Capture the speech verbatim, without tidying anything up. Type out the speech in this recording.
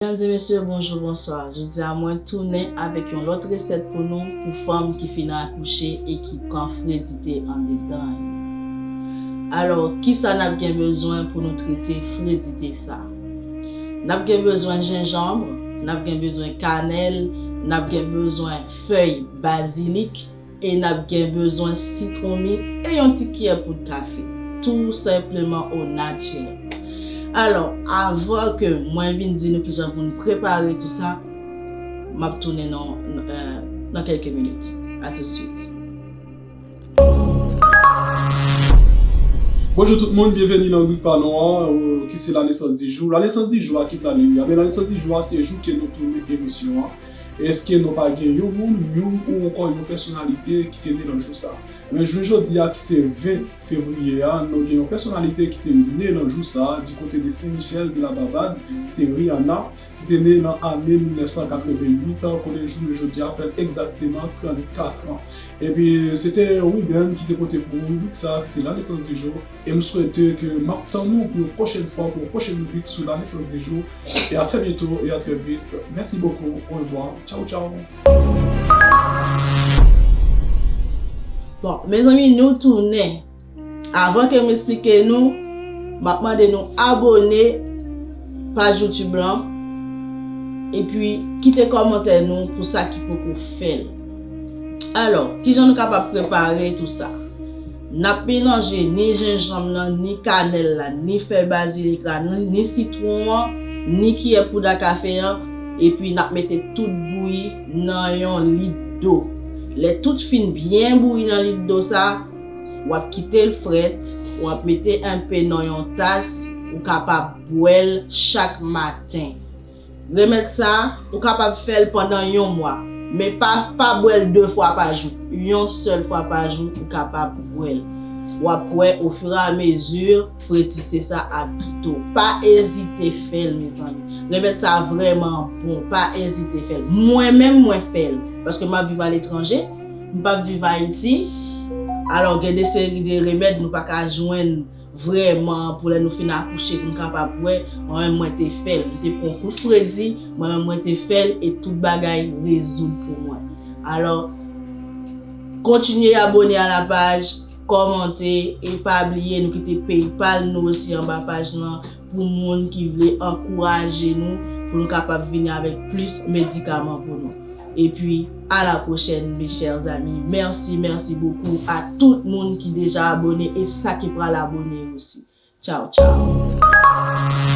Medam e mesye, bonjou, bonswa. Jodi a mwen tounen avèk yon lòt resèt pou nou, pou fanm ki fin akouche e ki pran fredite andedan yo. Alò, kisa n ap gen bezwen pou nou trete fredite sa? N ap gen bezwen jenjanm, n ap gen bezwen kanèl, n ap gen bezwen fèy bazilik, e n ap gen bezwen sitwon mi e yon ti kiyè poud kafe, tou senpleman o natirèl. Alò, avan ke mwen vin di nou kijan pou n prepare tou sa, m ap tounen nan, euh, nan kèlke minit. A tout suit. Bonjou tout moun, byenveni nan ribrik pa nou an, euh, ki se la nesans di jou. La nesans di jou a, kisa li ye? Ebyen, la nesans di jou a, se jou ke nou tounen emisyon an. Èske nou pa gen yon moun, yon ou ankò yon pèsonalite ki te ne nan jou sa? Ebyen, jounen jodi a, ki se ven fevriye a, nou gen yon pèsonalite ki te ne nan jou sa a, di kote de Sen Michèl de la Babad, ki se Rihanna, ki te ne nan ane mil nèf san katrevenn uit, kote jounen jodi a fè l egzakteman trannkat an. Epi, se te Ruben ki te pote pou ou ribrik sa a, ki se la nesans di jou. E m swete ke m ap tann nou pou yon pwochèn fwa, pou yon pwochèn ribrik sou la nesans di jou. E a trè byento e a trè vit. Mèsi bokou. Orevwa. Tchaw, tchaw. Bon, mezanmi, nou tounen. Avan ke m esplike nou, m ap mande nou abòne paj YouTube lan, epi kite kòmantè nou pou sa ki poko fè l. Alò, kijan nou kapab prepare tou sa? N ap melanje ni jenjanm nan, ni kanèl la, ni fèy bazilik la, ni, ni sitwon an, ni kiyè poud a kafe an, epi n ap mete tout bouyi nan yon lit dlo. Lè tout fin byen bouyi nan lit dlo sa, w ap kite l frèt, w ap mete enpe nan yon tas, ou kapab bwè l chak maten. Remèd sa, ou kapab fè l pandan yon mwa, men pa, pa bwè l de fwa pa jou. Yon sèl fwa pa jou, ou kapab bwè l. W ap wè, ofiramezi, fredite sa ap kite w. Pa ezite fè l, mezanmi. Remèd sa vrèman bon. Pa ezite fè l. Mwen menm, mwen fè l. Paske m ap viv aletranje, m p ap viv Ayiti. Alò, gen de seri de remèd nou pa ka jwenn vrèman pou lè nou fin akouche pou n kapab bwè. Mwen menm, mwen te fè l. M te pran kout fredi, mwen menm, mwen te fè l e tout bagay rezoud pou mwen. Alò, kontinye abòne a la paj, kòmante e pa bliye nou kite PayPal nou osi anba paj lan pou moun ki vle ankouraje nou pou nou kapab vini avèk plis medikaman pou nou. Epi, à la prochaine, mes chers amis. Mèsi, mèsi bokou a tout moun ki deja abòne e sa ki pral abòne osi. Tchaw, tchaw.